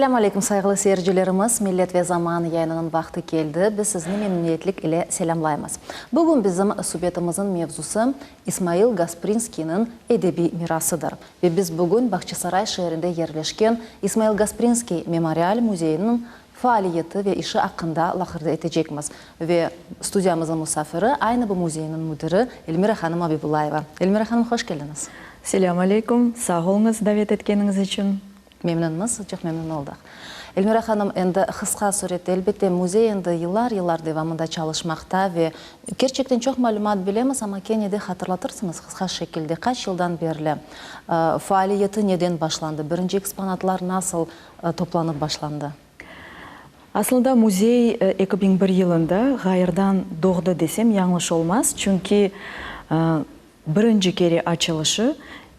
Selâm aleyküm, sayğılı seyircilerimiz! Millet ve zaman yayınınıñ vaqtı keldi. Biz sizni memnüniyetlik ile selâmlaymız. Bugün bizim subetimizniñ mevzusı İsmail Gasprinskiyniñ edebiy mirasıdır. Ve biz bugün Bağçasaray şeerinde yerleşken İsmail Gasprinskiy memorial müzeyiniñ faaliyeti ve işi aqqında laqırdı etecekmiz. Ve studiyamıznıñ musafiri, aynı bu müzeyniñ müdiri Elmira hanım Abibullayeva. Elmira hanım, hoş keldiñiz! Selâm aleyküm! Sağ oluñız davet etkeniñiz içün. Memnünmiz, çoq memnün oldıq. Elmira hanım, endi qısqa surette, elbette, müzey endi yıllar-yıllar devamında çalışmaqta ve kerçekten çoq malümat bilemiz, amma kene de hatırlatırsıñız qısqa şekilde, qaç yıldan berli faaliyeti neden başlandı, birinci eksponatlar nasıl toplanıp başlandı? Aslında müzey 2001 yılında ğayırdan doğdı desem yañlış olmaz, çünki Birinci kere açılışı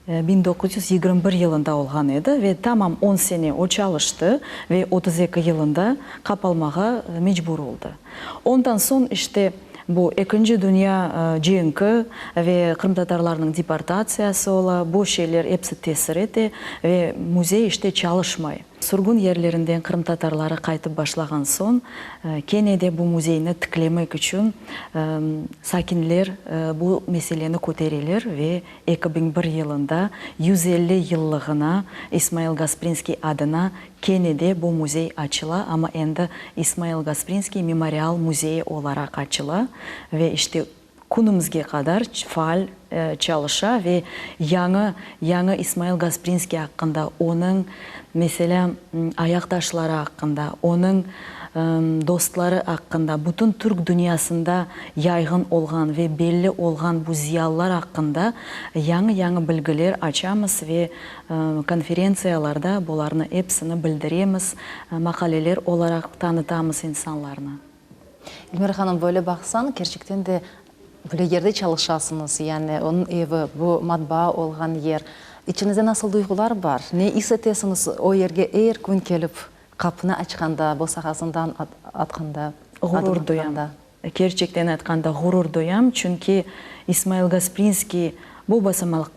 1921 yılında olğan edi ve tamam on sene o çalıştı ve 32 yılında qapalmağa mecbur oldı. Ondan soñ işte bu Ekinci dünya cenki ve qırımtatarlarnıñ deportatsiyası ola, bu şeyler episi tesir ete ve müzey işte çalışmay. Sürgün yerlerinden qırımtatarları qaytıp başlağan soñ, kene de bu müzeyni tiklemek içün sakinler bu meseleni kötereler ve 2001 yılında 150 yıllığına İsmail Gasprinskiy adına kene de bu müzey açıla, amma endi İsmail Gasprinskiy memorial müzeyi olaraq açıla ve işte Künümizge qadar faal çalışa ve yañı, yañı İsmail Gasprinskiy aqqında, onıñ, meselâ, ayaqtaşları aqqında, onıñ dostları aqqında, bütün türk dünyasında yayğın olğan ve belli olğan bu ziyalılar aqqında yañı-yañı bilgiler açamız ve konferentsiyalarda bularnı episini bildiremiz, maqaleler olaraq tanıtamız insanlarnı. Elmira hanım, böyle baqsañ, kerçekten de böyle yerde çalışasıñız, yani onıñ evi, bu matbaa olğan yer. İçiñizde nasıl duyğular bar? Ne is etesiñiz o yerge er kün kelip, qapını açqanda, bosağasından atqanda, adım Ğurur duyam. atqanda? Kerçekten aytqanda, ğurur duyam, çünki İsmail Gasprinskiy Bu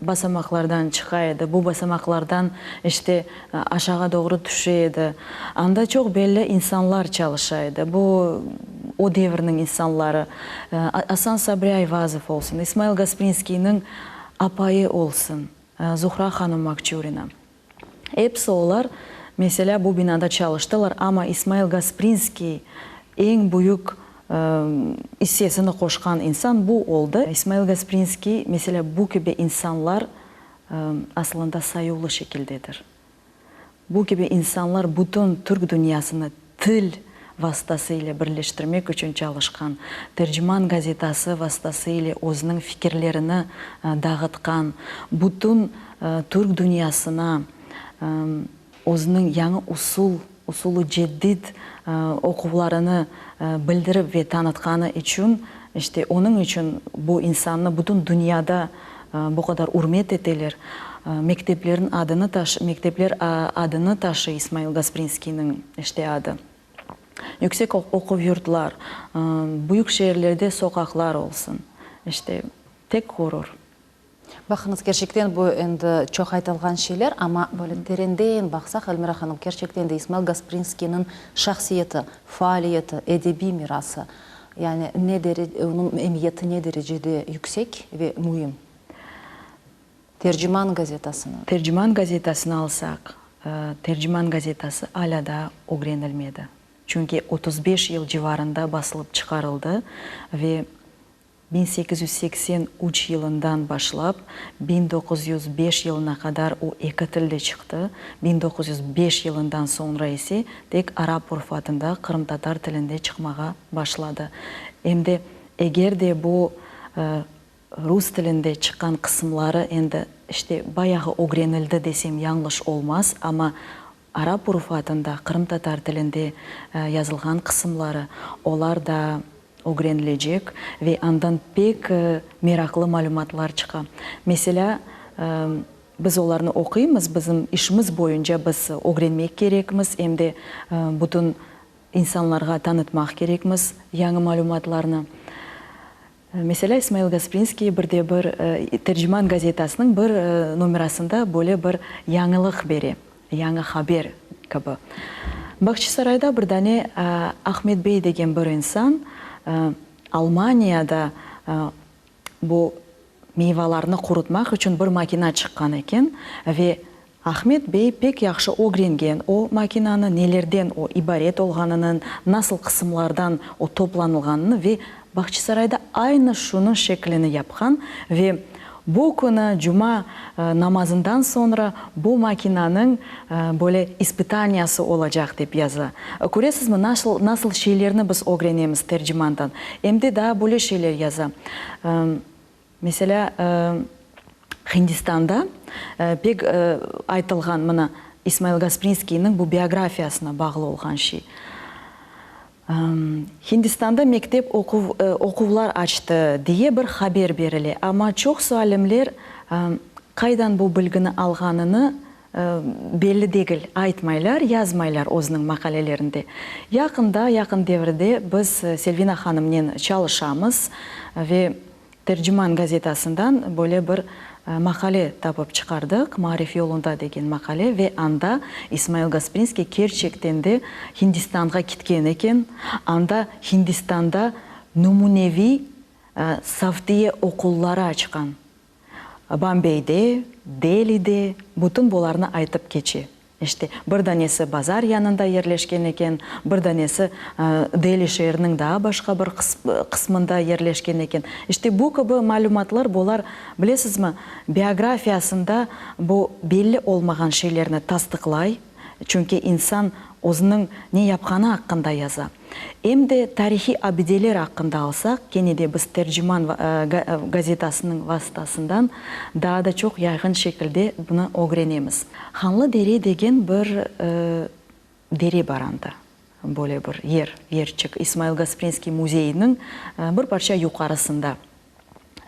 basamaqlardan çıqa edi, bu basamaqlardan, işte, aşağı doğru tüşe edi. Anda çoq belli insanlar çalışa edi. Bu, o devirniñ insanları. Asan Sabri Ayvazov olsun, İsmail Gasprinskiyniñ apayı olsun, Zuhra hanım Akçurina. Episi olar, meselâ, bu binada çalıştılar, amma İsmail Gasprinskiy eñ büyük issesini qoşqan insan bu oldı. İsmail Gasprinskiy, meselâ, bu kibi insanlar asılında sayuvlı şekildedir. Bu kibi insanlar bütün türk dünyasını til vastası ile birleştirmek içün çalışqan, Terciman gazetası vastası ile özüniñ fikirlerini dağıtqan, bütün türk dünyasına özüniñ yañı usul, usul-ı cedid oquvlarını bildirip ve tanıtqanı içün, işte onıñ içün bu insannı bütün dünyada bu qadar ürmet eteler. Mekteplerniñ adını taşı, mektepler adını taşıy İsmail Gasprinskiyniñ işte adı. Yüksek oquv yurtlar, büyük şeerlerde soqaqlar olsun. İşte, tek ğurur. Baqıñız, kerçekten bu endi çoq aytılğan şeyler, amma böyle terenden baqsaq, Elmira hanım, kerçekten de İsmail Gasprinskiyniñ şahsiyeti, faaliyeti, edebiy mirası, yani ne onıñ emiyeti ne derecede yüksek ve müim? Terciman gazetasını. Terciman gazetasını alsaq, Terciman gazetası alâ daa ögrenilmedi. Çünki 35 yıl civarında basılıp çıqarıldı ve 1883 yılından başlap 1905 yılına qadar o eki tilde çıqtı, 1905 yılından soñra ise tek arap urufatında qırımtatar tilinde çıqmağa başladı. Em de eger de bu Rus tilinde çıqqan qısımları endi işte bayağı ögrenildi desem yañlış olmaz, amma arap urufatında qırımtatar tilinde yazılğan qısımları, olar da ögrenilecek ve andan pek meraqlı malümatlar çıqa. Meselâ, biz olarnı oquymız, bizim işimiz boyunca biz ögrenmek kerekmiz, em de bütün insanlarğa tanıtmaq kerekmiz yañı malümatlarnı. Meselâ, İsmail Gasprinskiy bir de bir Terciman gazetasınıñ bir nomerasında böyle bir yañılıq bere, yañı haber. Kibi. Bağçasarayda bir dane Ahmet bey degen bir insan Almaniyada bu meyvalarnı qurutmaq içün bir makina çıqqan eken ve Ahmet bey pek yahşı ögrengen o makinanı, nelerden o ibaret olğanını, nasıl qısımlardan o toplanılğanını ve Bağçasarayda aynı şunıñ şeklini yapqan ve bu künü cuma namazından soñra bu makinanıñ böyle ispıtaniyası olacaq dep yaza. Köresizmi, nasıl nasıl şeylerni biz ögrenemiz tercimandan. Em de daa böyle şeyler yaza. Meselâ, Hindistanda pek aytılğan mına İsmail Gasprinskiyniñ bu biografiyasına bağlı olğan şey. Hindistanda mektep oquv oquvlar açtı diye bir haber berile, amma çoqsu alimler qaydan bu bilgini alğanını belli degil, aytmaylar, yazmaylar özüniñ maqalelerinde. Yaqında, yaqın devirde biz Selvina hanımnen çalışamız ve Terciman gazetasından böyle bir maqale tapıp çıqardıq, Maarif yolunda degen maqale ve anda İsmail Gasprinskiy kerçekten de Hindistanğa kitken eken, anda Hindistanda nümüneviy savtiye oqulları açqan, Bombeyde, Delide, bütün bularnı aytıp keçe. İşte, bir danesi bazar yanında yerleşken eken, bir danesi Deli şeeriniñ daa başqa bir qısmında yerleşken eken. İşte, bu kibi malümatlar, bular, bilesizmi, biografiyasında bu belli olmağan şeylerni tasdıqlay, çünki insan özüniñ ne yapqanı aqqında yaza. Em de tarihiy abideler aqqında alsaq, kene de biz Terciman gazetasınıñ vasıtasından daa da çoq yayğın şekilde bunı ögrenemiz. Hanlı dere degen bir dere bar anda, böyle bir yer, yerçik, İsmail Gasprinskiy müzeyiniñ bir parça yuqarısında.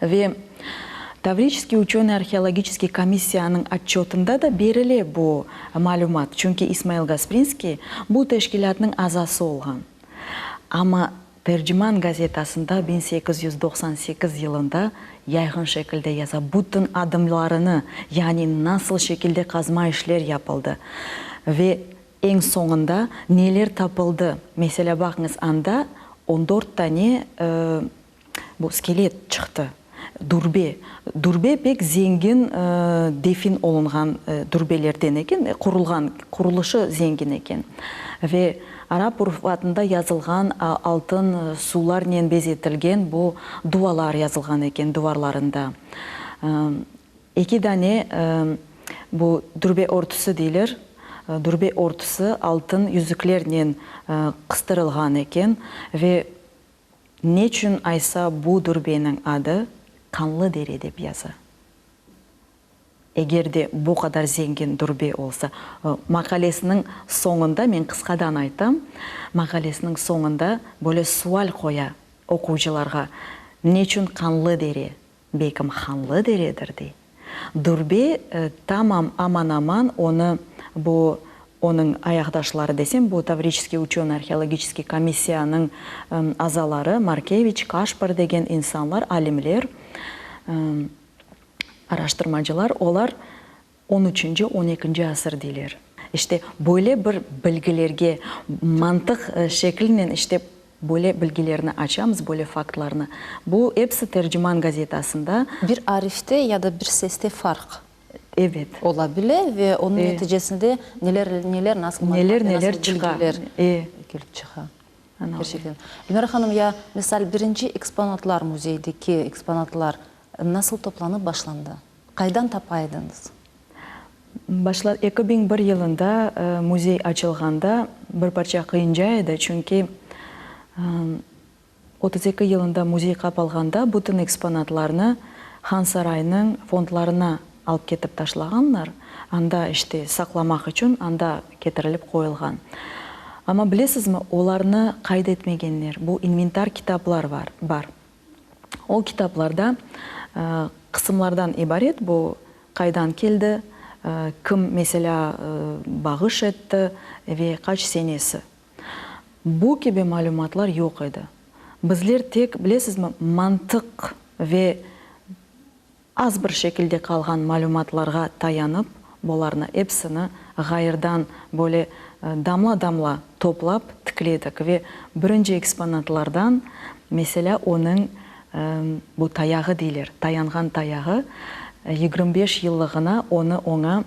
Ve Tavriçeskiy uçönıy arheologiçeskiy komissiyanıñ otçötında da berile bu malümat, çünki İsmail Gasprinskiy bu teşkilâtnıñ azası olğan. Amma Terciman gazetasında 1898 yılında yayğın şekilde yaza bütün adımlarını, yani nasıl şekilde qazma işler yapıldı ve eñ soñunda neler tapıldı. Meselâ, baqıñız, anda on dört tane Bu skelet çıqtı. Dürbe. Dürbe pek zengin defin olunğan dürbelerden eken, qurulğan, qurulışı zengin eken. Ve arap urufatında yazılğan altın suvlarnen bezetilgen bu dualar yazılğan eken duvarlarında. Eki dane bu dürbe örtüsi deyler, dürbe örtüsi altın yüzüklernen qıstırılğan eken ve Neçün aysa bu dürbeniñ adı Qanlı dere dep yaza? Eger de bu qadar zengin dürbe olsa, maqalesiniñ soñunda, men qısqadan aytam, maqalesiniñ soñunda böyle sual qoya oquvcılarğa, Neçün Qanlı dere? Belkim Hanlı deredir, dey. Dürbe tamam aman-aman onı bu onıñ ayaqdaşları desem, bu Tavriçeskiy uçönıy-arheologiçeskiy komissiyanıñ azaları Markeviç, Kaşpar degen insanlar, alimler, araştırmacılar, olar on üçünci, on ekinci asır deyler. İşte, böyle bir bilgilerge mantıq şeklinen, işte, böyle bilgilerni açamız, böyle faktlarnı. Bu episi Terciman gazetasında. Bir arifte ya da bir seste farq Evet. ola bile ve onıñ neticesinde neler, neler, nasıl Neler, malümat ve neler nasıl çıqa. bilgiler E. kelip çıqa. Kerçekten. Gülnara hanım, ya, misal, birinci eksponatlar, müzeydeki eksponatlar nasıl toplanıp başlandı? Qaydan tapa ediñiz? Başla 2001 yılında müzey açılğanda bir parça qıyınca edi, çünki 32 yılında müzey qapalğanda bütün eksponatlarnı Han saraynıñ fondlarına alıp ketip taşlağanlar, anda işte saqlamaq içün anda ketirilip qoyulğan. Amma bilesizmi, olarnı qayd etmegenler, bu inventar kitaplar var, bar. O kitaplarda qısımlardan ibaret, bu qaydan keldi, kim, meselâ, bağış etti ve qaç senesi. Bu kibi malümatlar yoq edi. Bizler tek, bilesizmi, mantıq ve az bir şekilde qalğan malümatlarğa tayanıp, bularnı epsini. ğayırdan böyle damla-damla toplap tikledik ve birinci eksponatlardan, meselâ, onıñ bu tayağı deyler, tayanğan tayağı, 25 yıllığına onı oña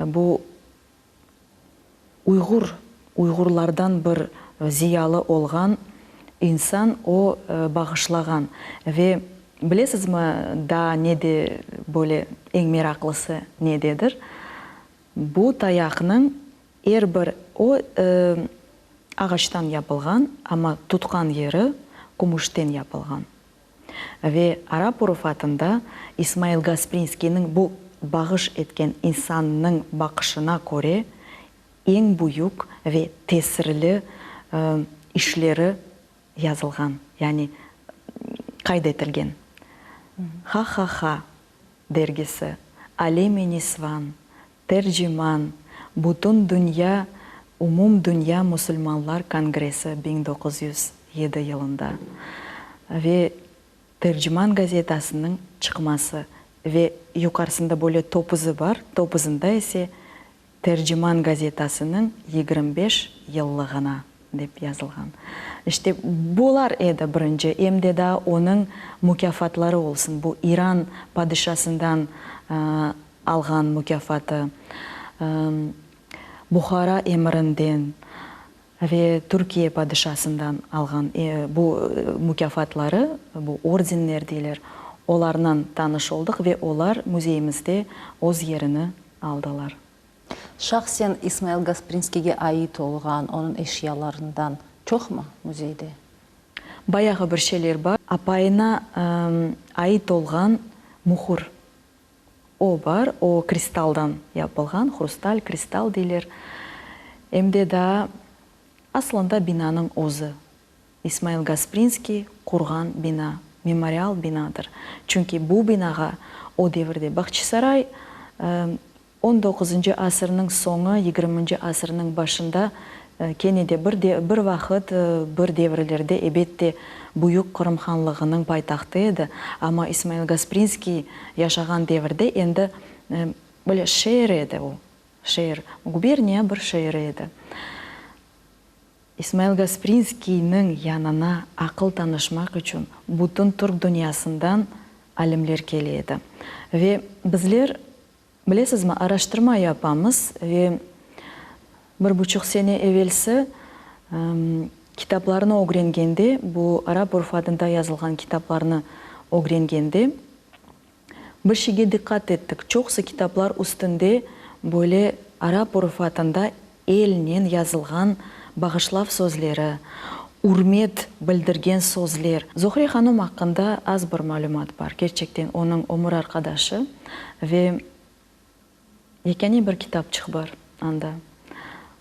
bu Uyğur, uyğurlardan bir ziyalı olğan insan o bağışlağan. Ve bilesizmi, daa ne de böyle eñ meraqlısı nededir? Bu tayaqnıñ er bir, o ağaçtan yapılğan, amma tutqan yeri kümüşten yapılğan. Ve arap urufatında İsmail Gasprinskiyniñ bu bağış etken insannıñ baqışına köre eñ büyük ve tesirli işleri yazılğan, yani qayd etilgen. Ha-ha-ha dergisi, Alem-i nisvan, Terciman, Bütün dünya Umumdünya musulmanlar kongressi 1907 yılında ve Terciman gazetasınıñ çıqması ve yuqarısında böyle topuzı bar, topuzında ise Terciman gazetasınıñ 25 yıllığına dep yazılğan. İşte, bular edi birinci, em de daa onıñ mukâfatları olsun, bu İran padişasından alğan mukâfatı, Buhara emirinden ve Türkiye padişasından alğan bu mukâfatları, bu ordenler deyler, olarnen tanış oldıq ve olar müzeyimizde öz yerini aldılar. Şahsen İsmail Gasprinskiyge ait olğan onıñ eşyalarından çoqmı müzeyde? Bayağı bir şeyler bar. Apayına ait olğan mühür O bar, o kristaldan yapılğan, hrustal, kristal deyler. Em de daa aslında binanıñ özü, İsmail Gasprinskiy qurğan bina, memorial binadır. Çünki bu binağa o devirde Bahçisaray On doquzıncı asırnıñ soñu, yigirminci asırnıñ başında kene de bir de bir vaqıt, bir devirlerde, ebet de, büyük Qırım hanlığınıñ paytahtı edi. Amma İsmail Gasprinskiy yaşağan devirde endi böyle şeer edi o, şeer, guberniya bir şeeri edi. İsmail Gasprinskiyniñ yanına aqıl tanışmaq içün bütün türk dünyasından alimler kele edi. Ve bizler, bilesizmi, araştırma yapamız ve bir buçuq sene evelsi kitaplarnı ögrengende, bu arap urufatında yazılğan kitaplarnı ögrengende, Bir şeyge diqqat ettik, çoqusı kitaplar üstünde böyle arap urufatında elnen yazılğan bağışlav sözleri, ürmet bildirgen sözler. Zuhre hanım aqqında az bir malümat bar, kerçekten onıñ ömür arqadaşı ve yekâne bir kitapçıq bar anda.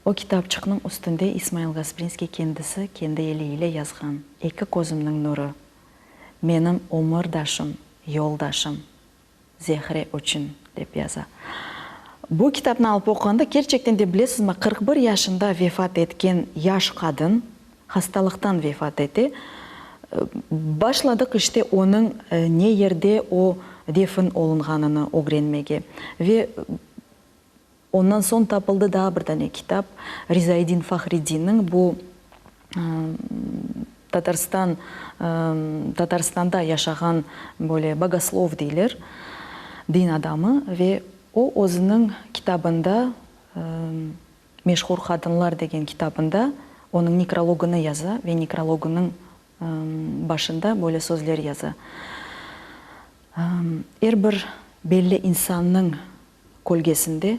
O kitapçıqnıñ üstünde İsmail Gasprinskiy kendisi kendi eli ile yazğan, Eki közümniñ nurı. Menim ömürdaşım, yoldaşım Zehre üçün, dep yaza. Bu kitapnı alıp oquğanda, kerçekten de, bilesizmi, 41 yaşında vefat etken yaş qadın, hastalıqtan vefat ete, başladıq işte onıñ ne yerde o defin olunğanını ögrenmege. Ve Ondan soñ tapıldı daa bir dane kitap, Rizaidin Fahriddinniñ, bu Tatarstan, Tatarstanda yaşağan böyle bogoslov deyler, din adamı ve o özüniñ kitabında, Meşhur qadınlar degen kitabında onıñ nekrologını yaza ve nekrologınıñ başında böyle sözler yaza, Er bir belli insannıñ Kölgesinde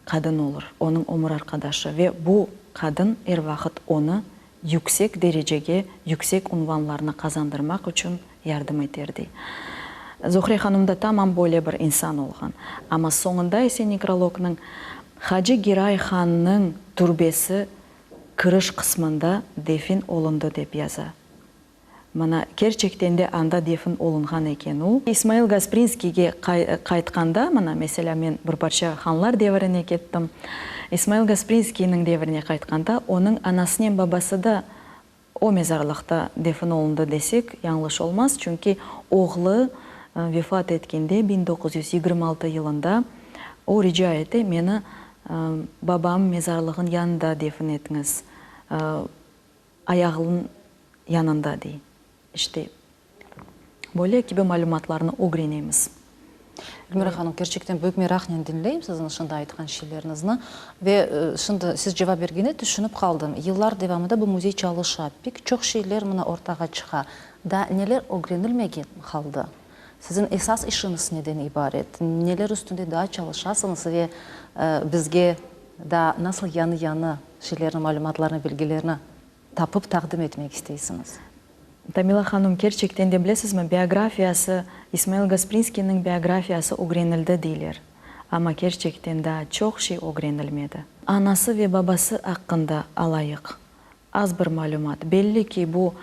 qadın olur, onıñ ömür arqadaşı ve bu qadın er vaqıt onı yüksek derecege, yüksek unvanlarnı qazandırmaq içün yardım eter, dey. Zuhre hanım da tamam böyle bir insan olğan. Amma soñunda ise nekrolognıñ Hacı Giray hannıñ türbesi kiriş qısmında defin olundı, dep yaza. Mına, kerçekten de anda defn olunğan eken o. İsmail Gasprinskiyge qaytqanda, mına, meselâ, men bir parça hanlar devirine kettim. İsmail Gasprinskiyniñ devirine qaytqanda, onıñ anasınen babası da o mezarlıqta defn olundı desek, yañlış olmaz, çünki oğlu vefat etkende, 1926 yılında, o rica ete, meni. Babam mezarlığın yanında defin etiñiz, ayağılın yanında, dey. İşte, böyle kibi malümatlarnı ögrenemiz. Elmira hanım, kerçekten büyük meraqnen diñleyim siziñ şimdi aytqan şeyleriñizni. Ve şimdi siz cevap bergende tüşünip qaldım, yıllar devamında bu müzey çalışa, pek çoq şeyler mına ortağa çıqa. Daa neler ögrenilmegen qaldı? Siziñ esas işiñiz neden ibaret? Neler üstünde daa çalışasıñız ve bizge daa nasıl yañı-yañı şeylerni, malümatlarnı, bilgilerni tapıp taqdim etmek isteysiñiz? Tamila hanım, kerçekten de bilesizmi, biografiyası, İsmail Gasprinskiyniñ biografiyası ögrenildi deyler. Amma kerçekten daa çoq şey ögrenilmedi. Anası ve babası aqqında alayıq Az bir malümat. Belli ki, bu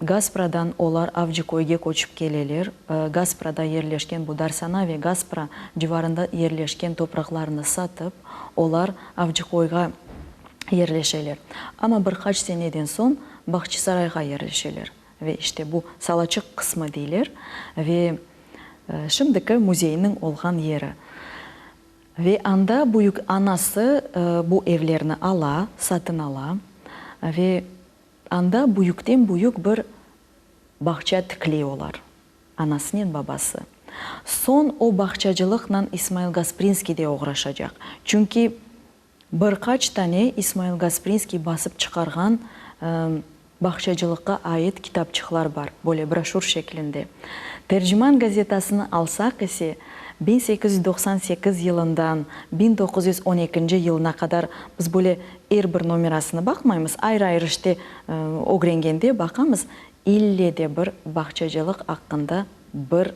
Gaspradan olar Avcıköyge köçip keleler. Gasprada yerleşken bu Darsana ve Gaspra civarında yerleşken topraqlarını satıp, olar Avcıkoyğa yerleşeler. Amma bir qaç seneden soñ Bahçisarayğa yerleşeler. Ve işte bu Salaçıq qısmı deyler ve şimdiki müzeyniñ olğan yeri. Ve anda büyük anası bu evlerni ala, satın ala ve anda büyükten-büyük bir bağça tikley olar, anasınen babası. Soñ o bağçacılıqnan İsmail Gasprinskiy de oğraşacaq. Çünki Bir qaç tane İsmail Gasprinskiy basıp çıqarğan bağçacılıqqa ait kitapçıqlar bar, böyle broşür şeklinde. Terciman gazetasını alsaq ise, 1898 yılından 1912 yılına qadar biz böyle er bir nomerasını baqmaymız, ayrı-ayrı işte ögrengende baqamız, ille de bir bağçacılıq aqqında bir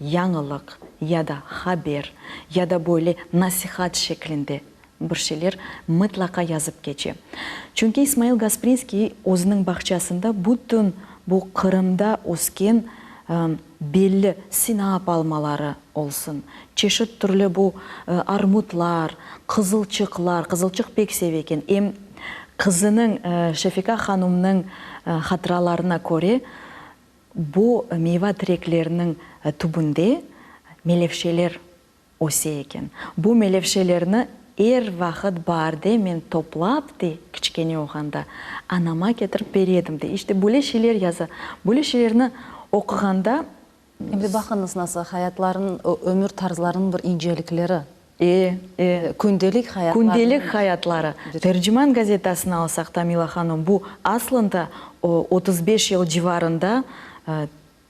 yañılıq ya da haber, ya da böyle nasihat şeklinde bir şeyler mıtlaqa yazıp keçe. Çünki İsmail Gasprinskiy özüniñ bağçasında bütün bu Qırımda ösken belli sinap almaları olsun, çeşit türlü bu armutlar, qızılçıqlar, qızılçıq pek seve eken, em qızınıñ Şefika hanumnıñ hatıralarına köre, Bu meyva terekleriniñ tübünde melevşeler öse eken. Bu melevşelerni er vaqıt baarde men toplap, dey, kiçkene olğanda, anama ketirip bere edim, dey. İşte, böyle şeyler yaza. Böyle şeylerni oquğanda. Em de baqıñız, nasıl hayatlarınıñ, ömür tarzlarınıñ bir incelikleri. E, e. Kündelik hayatlarınıñ. Kündelik hayatları. Terciman gazetasını alsaq, Tamila hanım, bu aslında 35 yıl civarında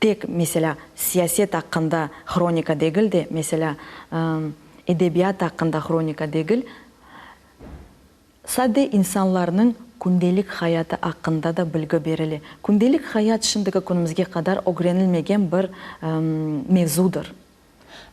tek, meselâ, siyaset aqqında hronika degil de, meselâ, edebiyat aqqında hronika degil, sade insanlarnıñ kündelik hayatı aqqında da bilgi berile. Kündelik hayat şimdiki künümizge qadar ögrenilmegen bir mevzudır.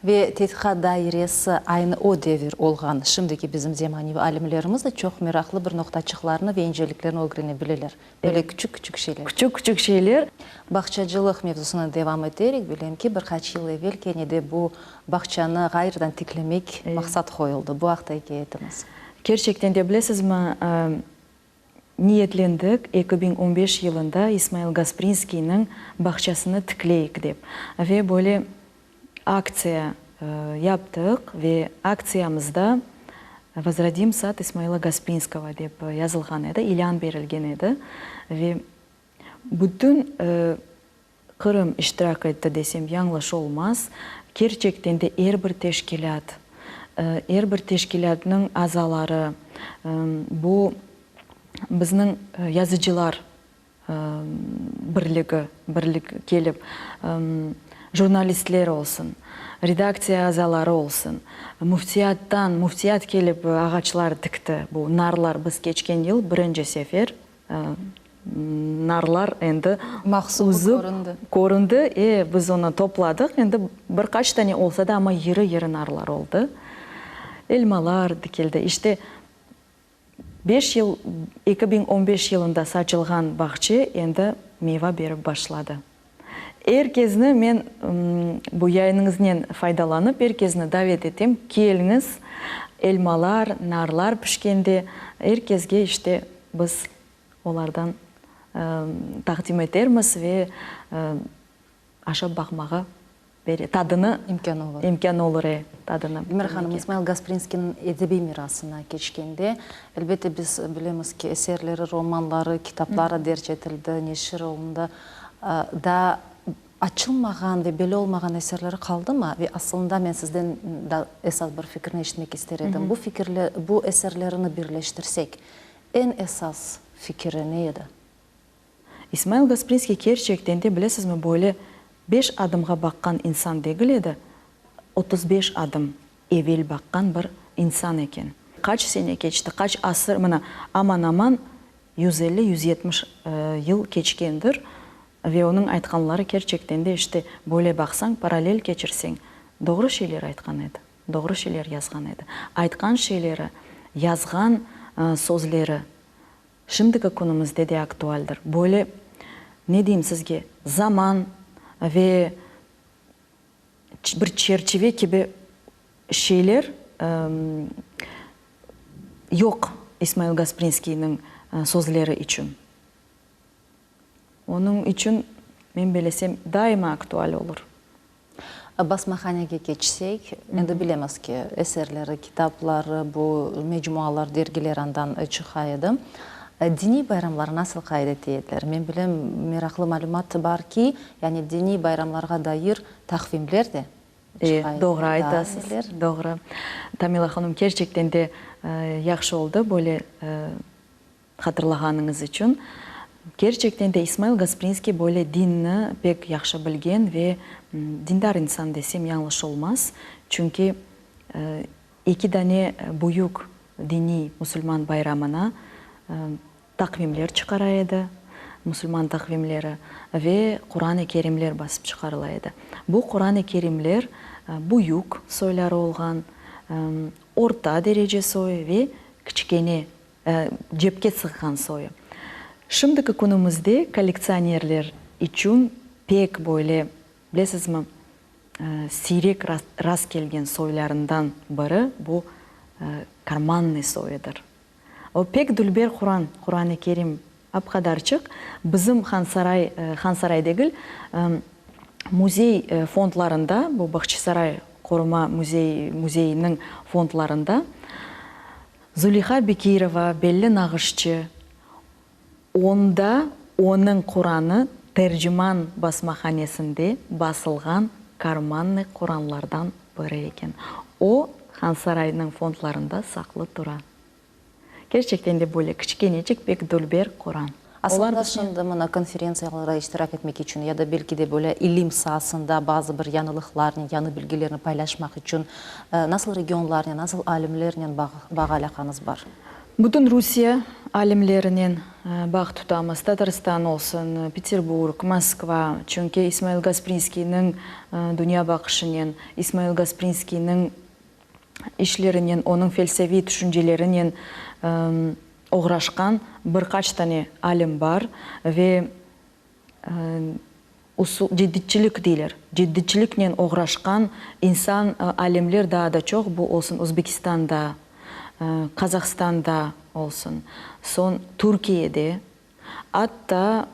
Ve tedqiqat dairesi aynı o devir olğan şimdiki bizim zemaneviy alimlerimiz de çoq meraqlı bir noqtaçıqlarnı ve inceliklerni ögrene bileler. Böyle küçük-küçük şeyler. Küçük-küçük şeyler. Bağçacılıq mevzusını devam eterek, bilem ki, bir qaç yıl evel kene de bu bağçanı ğayrıdan tiklemek maqsat qoyuldı. Bu aqta ikâye etiñiz. Kerçekten de, bilesizmi, Niyetlendik, 2015 yılında İsmail Gasprinskiyniñ bağçasını tikleyik dep. Ve böyle aktsiya yaptıq ve aktsiyamızda Vozrodim sad İsmaila Gasprinskogo dep yazılğan edi, ilân berilgen edi. Ve bütün Qırım iştirak etti desem yañlış olmaz. Kerçekten de er bir teşkilât, er bir teşkilâtnıñ azaları, bu bizniñ yazıcılar birligi, birlik kelip, jurnalistler olsun, redaktsiya azaları olsun, müftiyattan, müftiyat kelip ağaçlar tikti, bu narlar biz keçken yıl birinci sefer Narlar endi üzüp köründi. E, biz onı topladıq. Endi bir qaç tane olsa da, amma yırı-yırı narlar oldı. Elmalar dikildi. İşte, beş yıl, 2015 yılında saçılğan bağçe endi meyva berip başladı. Er kezni men bu yayınıñıznen faydalanıp, er kezni davet etem, keliñiz, elmalar, narlar pişkende, er kezge işte biz olardan taqdim etermiz ve aşap baqmağa. Bere, tadını. İmkân olur. İmkân olur, e, tadını. Elmira hanım, İsmail Gasprinskiyniñ edebiy mirasına keçkende, elbette, biz bilemiz ki, eserleri, romanları, kitapları derc etildi, neşir olundı. Daa açılmağan ve belli olmağan eserleri qaldımı? Ve asılında men sizden da esas bir fikirni eşitmek ister edim. Bu fikirle, bu eserlerini birleştirsek, eñ esas fikiri ne edi? İsmail Gasprinskiy kerçekten de, bilesizmi, böyle beş adımğa baqqan insan degil edi, 35 adım evel baqqan bir insan eken. Qaç sene keçti, qaç asır, mına, aman-aman 150, 170 yıl keçkendir ve onıñ aytqanları kerçekten de, işte, böyle baqsañ, parallel keçirseñ, doğru şeyler aytqan edi, doğru şeyler yazğan edi. Aytqan şeyleri, yazğan sözleri Şimdiki künümizde de aktualdir. Böyle, ne deyim sizge, zaman ve bir çerçive kibi şeyler yoq İsmail Gasprinskiyniñ sözleri içün. Onıñ içün, men belesem, daima aktual olur. Basmahanege keçsek, endi bilemiz ki, eserleri, kitapları, bu mecmualar, dergiler andan çıqa edi. Diniy bayramları nasıl qayd ete ediler? Men bilem, meraqlı malümat bar ki, yani diniy bayramlarğa dair taqvimler de çıqa edi. Doğru aytasız, doğru. Tamila hanım, kerçekten de yahşı oldı böyle Hatırlağanıñız içün. Kerçekten de İsmail Gasprinskiy böyle dinni pek yahşı bilgen ve dindar insan desem yañlış olmaz. Çünki eki dane büyük diniy musulman bayramına taqvimler çıqara edi, musulman taqvimleri ve Quran-ı Kerimler basıp çıqarıla edi. Bu Quran-ı Kerimler büyük soyları olğan, orta derece soyu ve kiçkene Cepke sığğan soyu. Şimdiki künümizde kollektsionerler içün pek böyle, bilesizmi, siyrek rast kelgen soylarından biri bu karmannıy soyudır. O pek dülber Quran, Quran-ı Kerim ap-qadarçıq bizim Hansaray, Hansaray degil, müzey fondlarında, bu Bahçisaray qoruma müzey, müzeyiniñ fondlarında Zuliha Bekirova, belli nağışçı, onda onıñ Quranı Terciman basmahanesinde basılğan karmannıy Quranlardan biri eken. O, Hansaraynıñ fondlarında saqlı tura. Kerçekten de böyle kiçkenecik, pek dülber Quran. Aslında şimdi mına konferentsiyalarda iştirak etmek içün ya da belki de böyle ilim saasında bazı bir yañılıqlarnen, yañı bilgilerni paylaşmaq içün nasıl regionlarnen, nasıl alimlernen bağ alâqañız bar? Bütün Rusiye alimlerinen bağ tutamız, Tatarstan olsun, Peterburg, Moskva, çünki İsmail Gasprinskiyniñ dünya baqışınen, İsmail Gasprinskiyniñ işlerinen, onıñ felsefiy tüşüncelerinen oğraşqan bir qaç tane alim bar ve usul, ceditçilik deyler, ceditçiliknen oğraşqan insan, alimler daa da çoq, bu olsun Özbekistanda, Qazahstanda olsun, soñ Türkiyede, atta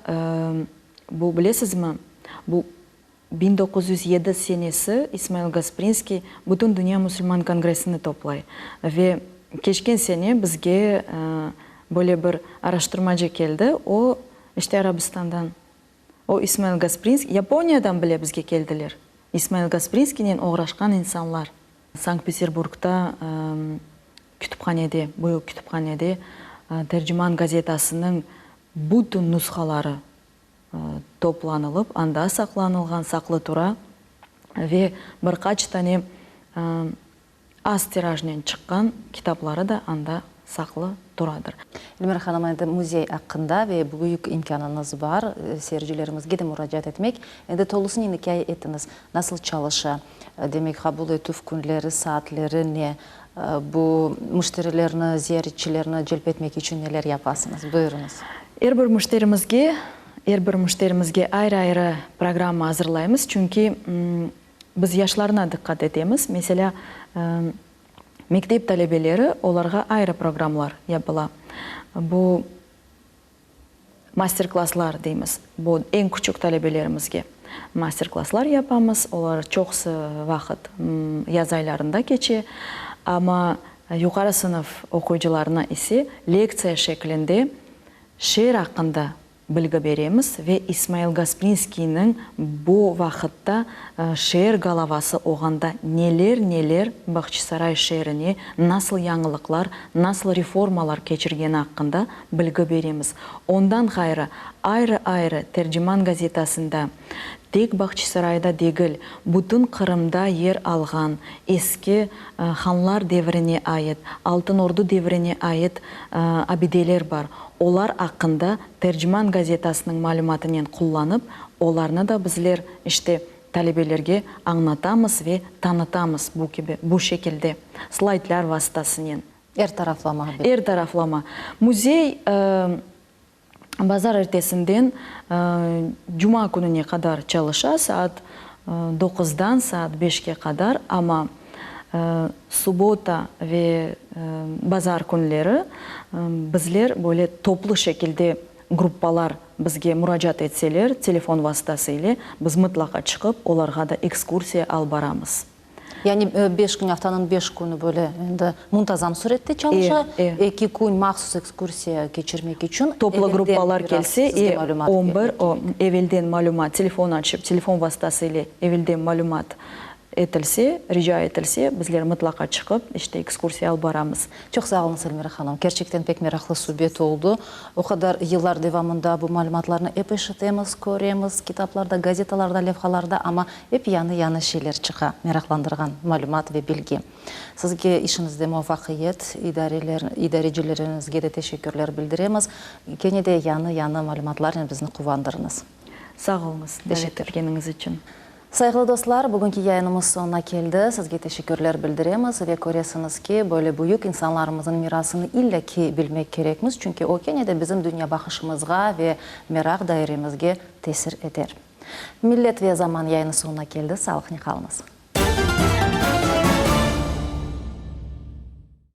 bu bilesizmi, bu 1907 senesi İsmail Gasprinskiy Bütün Dünya Musulman Kongressini toplay ve keçken sene bizge böyle bir araştırmacı keldi, o, işte Arabistandan, o İsmail Gasprinskiy, Yaponiyadan bile bizge keldiler, İsmail Gasprinskiynen oğraşqan insanlar. Sankt-Peterburgda kütüphanede, büyük kütüphanede Terciman gazetasınıñ bütün nushaları toplanılıp, anda saqlanılğan, saqlı tura ve bir qaç tane az tirajnen çıqqan kitapları da anda saqlı turadır. Elmira hanım, endi müzey aqqında ve büyük imkânıñız bar seyircilerimizge de muracaat etmek. Endi tolusınen ikâye etiñiz, nasıl çalışa, demek, qabul etüv künleri, saatleri ne, bu müşterilerni, ziyaretçilerni celp etmek içün neler yapasıñız? Buyurıñız. Er bir müşterimizge, er bir müşterimizge ayrı-ayrı programma azırlaymız, çünki biz yaşlarına diqqat etemiz. Meselâ, mektep talebeleri, olarğa ayrı programlar yapıla. Bu. Master-klasslar deymiz, bu eñ küçük talebelerimizge master-klasslar yapamız, olar çoqusı vaqıt yaz aylarında keçe, amma yuqarı sınıf oquyıcılarına ise lektsiya şeklinde şeer aqqında bilgi beremiz ve İsmail Gasprinskiyniñ bu vaqıtta şeer galavası olğanda neler-neler Bağçasaray şeerine nasıl yañılıqlar, nasıl reformalar keçirgeni aqqında bilgi beremiz. Ondan ğayrı, ayrı-ayrı Terciman gazetasında tek Bağçasarayda degil, bütün Qırımda yer alğan eski hanlar devrine ait, Altın Ordu devrine ait abideler bar. Olar aqqında Terciman gazetasınıñ malümatınen qullanıp, olarnı da bizler, işte, talebelerge añlatamız ve tanıtamız bu kibi, bu şekilde, slaydlar vasıtasınen. Er taraflama. Er taraflama. Müzey bazar ertesinden cuma kününe qadar çalışa, saat doquzdan saat beşke qadar, amma subbota ve bazar künleri bizler böyle toplu şekilde gruppalar bizge muracaat etseler, telefon vasıtası ile biz mıtlaqa çıqıp, olarğa da ekskursiya alıp baramız. Yani beş kün, aftanıñ beş künü böyle endi muntazam sürette çalışa, eki kün mahsus ekskursiya keçirmek içün Toplu gruppalar kelse, on bir, evelden malümat, telefon açıp, telefon vastası ile evelden malümat etilse, rica etilse, bizler mıtlaqa çıqıp, işte, ekskursiya alıp baramız. Çoq sağ oluñız, Elmira hanım. Kerçekten pek meraqlı subet oldı. O qadar yıllar devamında bu malümatlarnı ep eşitemiz, köremiz, kitaplarda, gazetalarda, levhalarda, amma ep yañı-yañı şeyler çıqa, meraqlandırğan malümat ve bilgi. Sizge işiñizde muvafaqiyet, idareler, idarecileriñizge de teşekkürler bildiremiz. Kene de yañı-yañı malümatlarnen bizni quvandırıñız. Sağ oluñız, davet etkeniñiz içün. Sayğılı dostlar, bugünki yayınımız soñuna keldi. Sizge teşekkürler bildiremiz ve köresiñiz ki, böyle büyük insanlarımıznıñ mirasını illa ki bilmek kerekmiz, çünki o kene de bizim dünyabaqışımızğa ve meraq dairemizge tesir eter. Millet ve zaman yayını soñuna keldi. Sağlıqnen qalıñız.